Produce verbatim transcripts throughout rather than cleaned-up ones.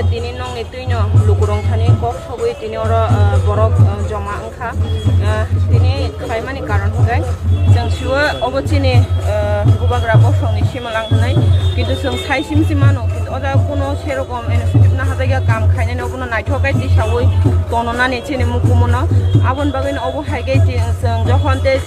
Tini nokni twino lukurok thani kok sogwi tini oro, ah, borok, ah, joma wngkha. Ah, tini khlaimani karon hwnkhe chwng siwo obo chini, ah, bubagra bosongni simalang hwnwi. Kintu chwng sai sim sim mano, kintu o jaga kuno serokom initiative naharjakya, kam khainani obono naithok khe tisawi tononani chini mukumuno. Aboni bagwino obo hai khe chwng, chwng jokhon tei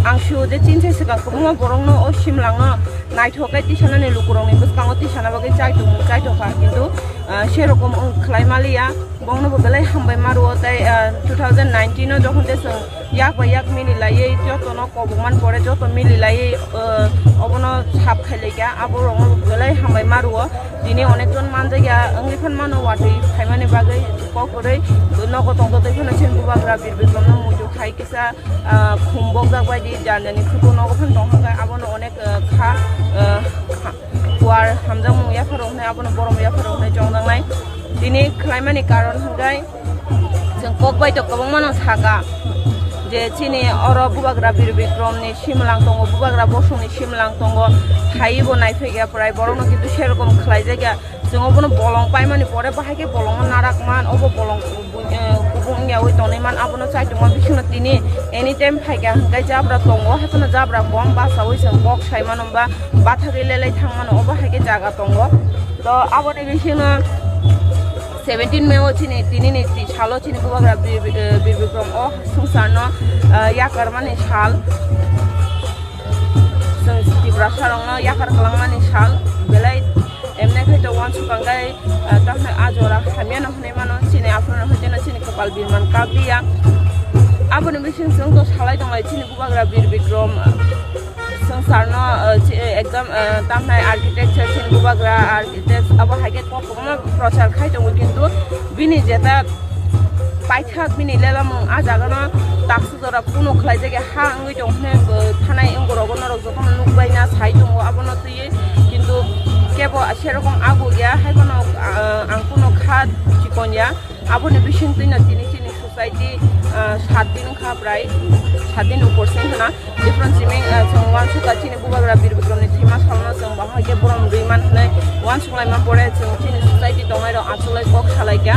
Ang sio je chini sai swkang kwbangma borokno o simlangno naithok khe tisanani lukurokni bwskango tisana bagwi chaitung chaitokha, kintu, ah, serokom wng khlai maliya. Bongno bo belai hambai ma rwo tei, ah, two thousand nineteen o jokhon je chwng yak bai yak mili laiwi jotono kobok man pore joto mili laiwi, ah, obono sap khai laikha, abo rokno bo belai hambai ma rwo. Tini onek jon manjakya wngwi phan mano watwi phaimani bagwi kok kwrwi nogo tongtotwi phano chini bubagra Bir Bikramno muitu khai kisa ah, khum bokjak bai di, jani jani khuto nogo phano tong kha, abono onek, ah, kha, ah, kha, kuar hamjakmung yapharo hwnwi, abono borom yapharo hwnwi chongjaknai. Tini khlaimani karon hwnkhe chwng kok bai to kwbangmano saka je chini oro bubagra Bir Bikramni simlang tongo, bubagra bosongni simlang tongo, phaibo naiphaikya prai borokno, kintu serokom khlaijakya. Chwng obono bolong paimani pore bahai khe bolongno narak man, obo bolong bu-, eh, kubung wngyawi tonwi man, abono chaitokma bisingno tini anytime phaikha hwnkhe jabra tongo, haiphano jabra kom basawi chwng kok sai mano ba bathagwi lelai thang mano, obo hai khe jaga tongo. To aboni bisingno seventeen May o chini, tinini ti salo chini bubagra Bir, Bir, eh, Bir Bikram o swngcharno, eh, yakarmani sal. Chwng Tiprasarokno yakar kwlangmani sal belai emne khai to uansukang gai, ah, tamni a jora hamyano hwnwi mano, chini aphuru hwnkhe no chini kwpal birman kak liya. Aboni bising chwng to salai tonglai chini bubagra Bir Bikram, ah, swngcharno, ah, chi-, ekdom, ah, tamnai architecture chini bubagra architect abo hai khe kok kwbangma prochar khai tongo, kintu bini jeta paithak bini lelamung a jagano taksa jora kunu khlaijak ya ha wngwi tong hwnwi bo thanai wngkorogo norok jotono nukbaina sai tongo abono twiwi, kintu kebo serokom ago ya, haibono, ah, ang kunu kha chikon ya. Aboni bisingtwino tini chini society, ah, sat din wngkha, prai sat din upor se wngkha na. Different simi, ah, chwng uansukha chini bubagra Bir Bikramni thwima salno chwng bahai khe borom rwi man hwnwi uansuk laima pore chwng chini society tongnai rok achuk lai kok salai kha.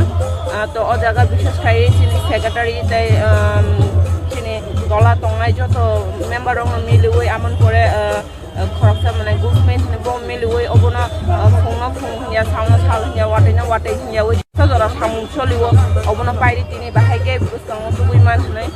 Ah, to o jaga bishes khai chini secretary tei, um, chini tola tongnai joto member rokno miliwi amon pore, ah, ah, khoroksa mane government ni bo miliwi obono, ah, phungno phung hwnya, salno sal hwnya, watwi no watwi hwnyawi jora samung soliwo obono pairi tini bahai khe bwskango tubui man hwnwi.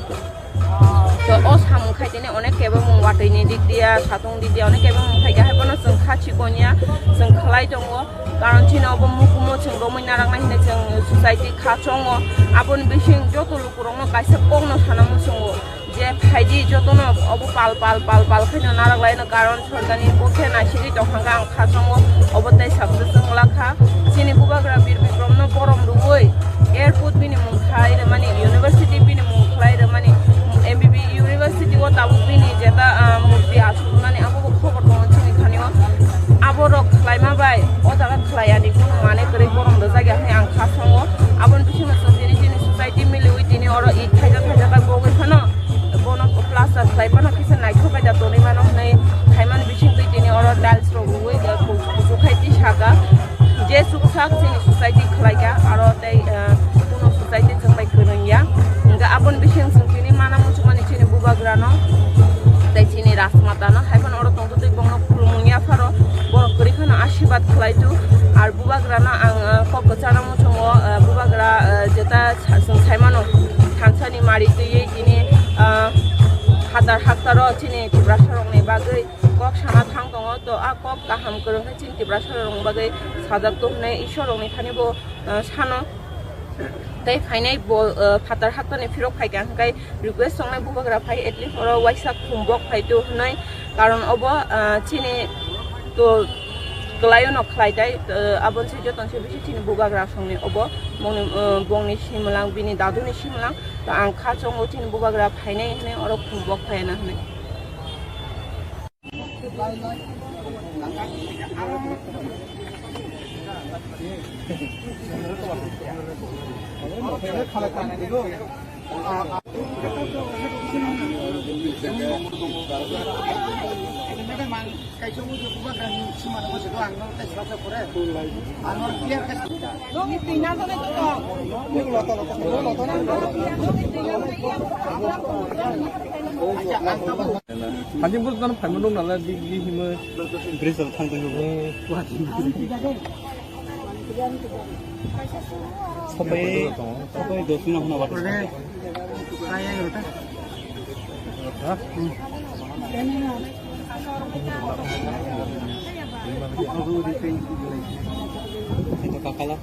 To o samung khai tini onek kebengmung watwi ni dik dia, satung dik dia, onek kebengmung khai khe haibono chwng kha chikon ya, chwng khlai tongo. Karon chini obo mukumu chwng romwi naraknai hinwi chwng society kha chongo. Aboni bising joto lukurokno kaisa kokno sana muchungo je phaidi jotono obo pal pal pal pal khaino narak laino, karon sorkarni bokhe naisigwi tongkha ang kha chongo, obo tei success wng lakha. Chini bubagra Bir Bikramno borom rwui airport bini mung khlai rwmani, university bini mung khlai rwmani, M B B university o tabuk bini jeta, ah, murti achuk rwnani abo bo khobor tongo chini thani o. Abo rok khlaima bai o jaga khlai ani kunu mane kwrwi borom rwjak ya hwnwi ang kha songo. Aboni bisingo chwng tini chini society miliwi tini oro it thaijak thaijak bai bogwi phano bono plaster khlai phano kisa naithok khe da tonwi mano hwnwi khaimani bisingtwi tini oro tiles rok rwui, eh, ku-, kuchuk khai twi saka je chuksak chini society khlai kha aro tei, eh, kuno society chwng bai kwrwng ya. Hwnkhe aboni bising chwng tini mana muchungmani chini bubagrano tei chini rajmatano hai phano oro tongtwtwi bongno khulumung yapharo borok kwrwi phano asirwad khlai tu. Ar bubagrano ang, eh, kok kwcharo muchungo, eh, bubagra, eh, jeta sa-, chwng saimano thansani mari twiwi tini, eh, hatar haktaro chini Tiprasarokni bagwi kok sana thang tongo, to a kok kaham kwrwng khe chini Tiprasarokni bagwi sajak to hwnwi Ishwarrokni thani bo, eh, sano. Tei phainai bo, eh, phatar haktani phirok phaikha hwnkhe request tongnai bubagra phai, at least oro waisa khum bok phai to hwnwi, karon obo, ah, chini to kwlaio no khlai tai, ah, aboni se joto se bisi chini bubagra songni obo bongni, ah, bongni simlang bini daduni simlang to ang kha chongo chini bubagra phainai hwnwi oro khum bok phaina hwnwi. Hadi bus dan phaima nung nala di, di hima. Bridge al thang tang. Sabai, sabai dos minute hwnwi water. Ito kakala.